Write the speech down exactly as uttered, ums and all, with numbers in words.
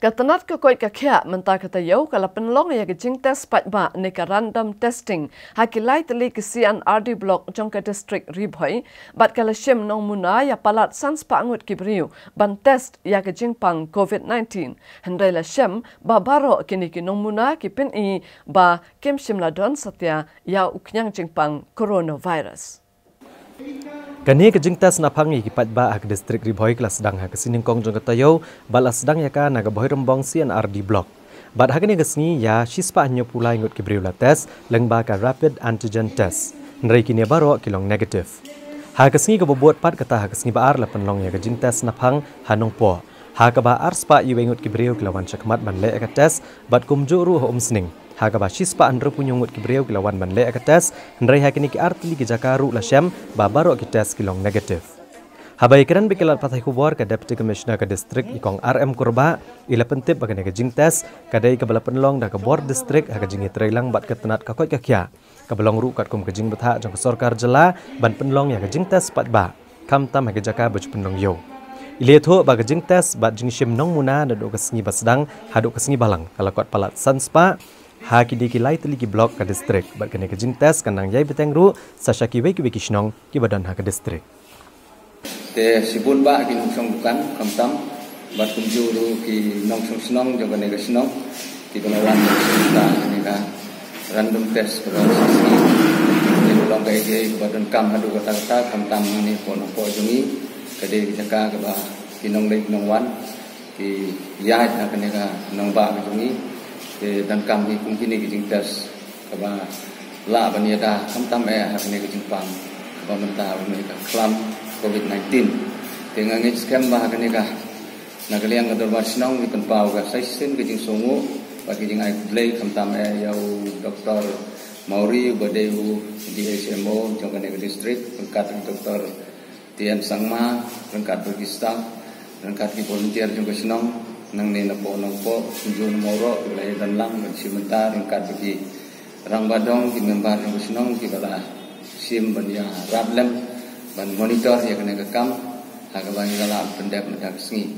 Ka tnat ka koit ka khiah mynta ka taïew ka la pynlong ïa ka jingtest paidbah ne ka random testing ha ki lai tylli ki C and R D block jong ka district Ri Bhoi, bad ka la shim nongmuna ïa palat san spah ngut ki briew ban test ïa ka jingpang COVID nineteen. Hynrei la shem ba baroh kine ki nongmuna ki pyni ba kim shym la don satia ïa u khñiang jingpang coronavirus. Kane ka jingtest naphang ïa ki paidbah ha ka district Ri Bhoi ka la sdang ha ka sngi Nyngkong jong ka taïew, bad la sdang ïa ka na ka Bhoirymbong C and R D block. Bad ha kane ka sngi ïa shispah hynñiewphew lai ngut ki briew la test lyngba ka rapid antigen test. Hynrei kine baroh ki long negative. Ha ka sngi kaba bud pat kata, ha ka sngi ba ar, la pynlong ïa ka jingtest naphang ha Nongpoh, ha kaba arspah uwei ngut ki briew ki la wan shakhmat ban leh ïa ka test, bad kumjuh ruh ha Umsning, ha kaba shispah hynriewphew hynñiew ngut ki briew ki la wan ban leh ïa ka test. Hynrei ha kine ki ar tylli ki jaka ruh la shem ba baroh ki test ki long negative. Haba ïakren bad ki lad pathai khubor, ka Deputy Commissioner ka district, i Kong R M Kurbah, i la pyntip ba kane ka jingtest ka dei kaba la pynlong da ka bor district ha ka jingïatreilang bad ka tnat ka koit ka khiah, kaba long ruh katkum ka jingbthah jong ka sorkar jylla ban pynlong ïa ka jingtest paidbah, khamtam ha ki jaka ba ju pynlong ïew. I la ïathuh ba ka jingtest bad jingshim nongmuna naduh ka sngi ba sdang haduh ka sngi balang ka la kot palat san spah ha ki dei ki lai tylli ki block ka district, bad kane ka jingtest kan nang ïai bteng ruh sa sha kiwei kiwei ki shnong kiba don ha ka district. Te shibun bah ki nongshong dukan khamtam, bad kumjuh ruh ki nongshong shnong jong kane ka shnong, kiba la wan ban shim ïa kane ka random test kaba shisngi. Kane ka long kaei kaei kaba donkam haduh katta katta, khamtam hangne hapoh Nongpoh jong ngi, ka dei ka jaka kaba ki nongleit nongwan ki ïaid ha kane ka nongbah ka jong ngi. Te donkam hi kum kine ki jingtest kaba lah ban ïada khamtam eh ha kane ka jingpang kaba mynta, kane ka khlam COVID nineteen. Te nga ngeit skhem ba ha kane ka, na ka liang ka dorbar shnong, ki pynpaw ka sa shisien ka jingsngewnguh bad ka jingai khublei khamtam eh ïa u Doktor Mawrie, uba dei u D H M O jong kane ka district, ryngkat u Doktor T N Sangma, ryngkat bad ki staff, ryngkat ki volunteer jong ka shnong, nangne napoh Nongpoh, kumjuh na Mawroh, kiba la ïadon lang ban shim bynta, ryngkat bad ki rangbah dong, ki member jong ka shnong, kiba la shim ban ïarap lem ban monitor ïa kane ka kam ha kaba ngi la lah pyndep mynta ka sngi.